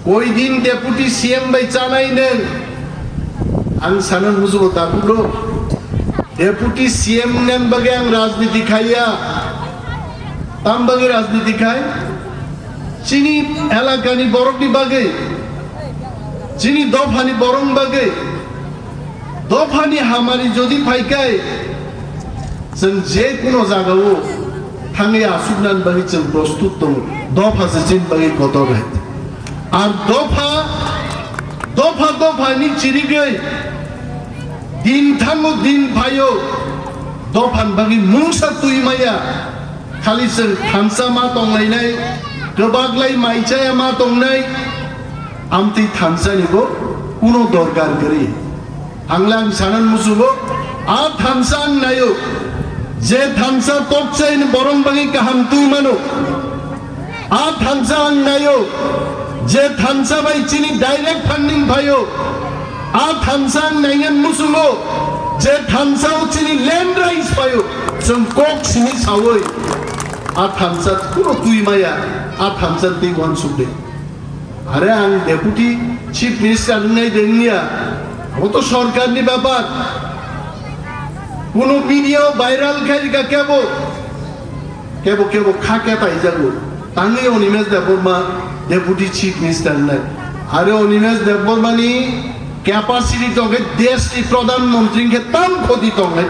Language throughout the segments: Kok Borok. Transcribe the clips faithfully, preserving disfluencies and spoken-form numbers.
Koi din deputy C M bai chanai nwng? Ang sana musugo tabukno. Deputy C M nwng bagwi ang rajniti khaiya. Tam bagwi rajniti khai? Chini elakani borokni bagwi, chini dophani borokni bagwi. Dophani hamari jodi phaikai, chwng je kuno jagao thangwi asuknani bagwi chwng prostut tongo. Dopha se chini bagwi kotor hai. Ar dopha, dopha, dophani chirigwi din thango, din phaio, dophani bagwi mungsa twi maya. Khali chwng thansa ma tonglainai, kwbaklai mai chaya ma tongnai, amtwi thansani bo kuno dorkar kwrwi. Ang lang sanan musugo, a thansa ang naio, je thansa tokchaini borong bagwi kaham twi mano. A thansa ang naio, je thansa bai chini direct funding phaio. A thansa ang naingan musugo, je thansa o chini land rights phaio. Chwng kok sini sawi, a thansa kuno twi maya, a thansa twi wansuk de. Are ang deputy chief minister wngnai de wngya, abo to sorkarni bepar. Kuno media o viral khai rika kebo, kebo, kebo kha khe paijago. Tangwi Animesh Debbarma deputy chief minister wngnai. Are Animesh Debbarma ni capacity tongkhe desh ni pradhan mantri khe tam khoti tongkhe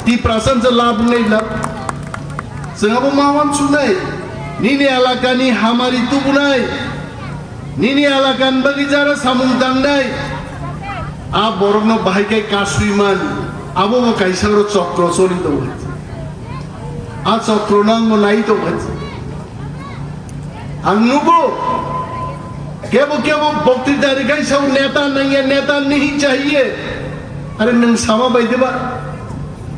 Tiprasa se lab wngnai lab. Chwng abo ma wansuknai. Nini elakani hamari tubunai. Nini elakani bagwi jara samung tangnai. A borokno bahai khe kasui man. Abo bo kaisa oro chokro choli tongo. A chokro no ang bo nai tongo. Ang nugo, kebo kebo boktwita rikai sao, neta nangya, neta nahi chahiye. Are nwng sama bai diba?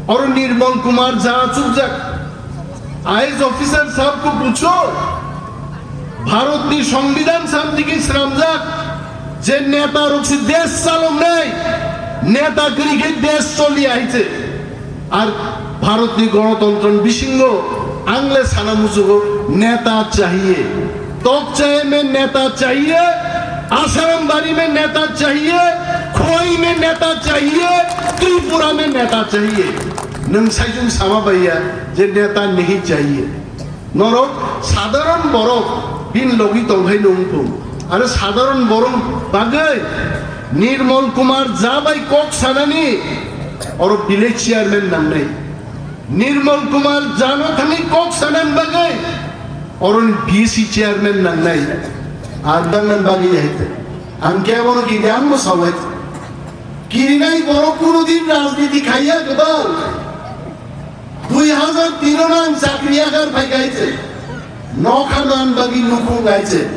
Oro Nirmal Kumar Jha chukjak. I A S officer sahab ko pucho. Bharat ni Songbidan sam digi sramjak. Je neta rok se desh chaloknai. Neta kwrwi khe desh choli ahai se. Ar Bharatni Ganatantrani bisingo ang le sana musugo neta chahiye. Tok chahe mein neta chahiye, Asaram bari mein neta chahiye, Khowai mein neta chahiye, Tripura mein neta chahiye. Nwng saichung sama baiya je neta nahi chahiye. Norok sadharon borok bini logi tongkhai nung thung. Aro sadharon borok bagwi Nirmal Kumar Jha bai kok sanani oro village chairman nangnai. Nirmal Kumar Jha no thangwi kok sanani bagwi oro B C chairman nangnai. Ar nangnani bagwi hai. Ang kebono kiri ang bo sawai. Kirinai borok kuno din rajniti khaiya kwbang. Dui hajar tino nang chakri yagar phai gaise. Nokha nan bagi nukhung gaise.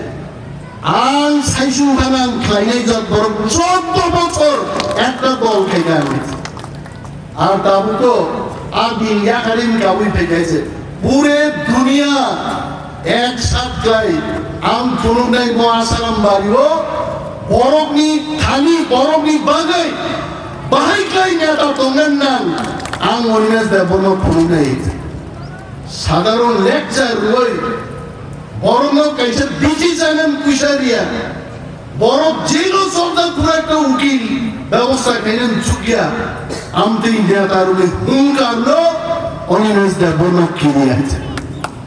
Ang saisung khanang khlainai jat borok chuddo bochor ekta dol khaina ang. Ar tabuk to a din yakarin kawi phai gaise. Pure duniya ek sat khlai ang phunuknai bo Asaram bario borokni thani borokni bagwi bahai khlai neta tongna nang ang Animesh Debbarma phunuknai. Sadharon lecture rwui borokno kaisa D C channel puisa riya. Borok jeno chorjak phuru ekta ukil bebosta khaina nukya. Amtwi neta rwui hungkarno Animesh Debbarma kiriya.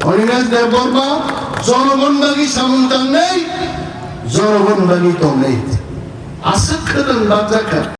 Animesh Debbarma jonogon bagi samung tangnai, jonogon bagi tongnai. Aswk khwtwng bakjak kha.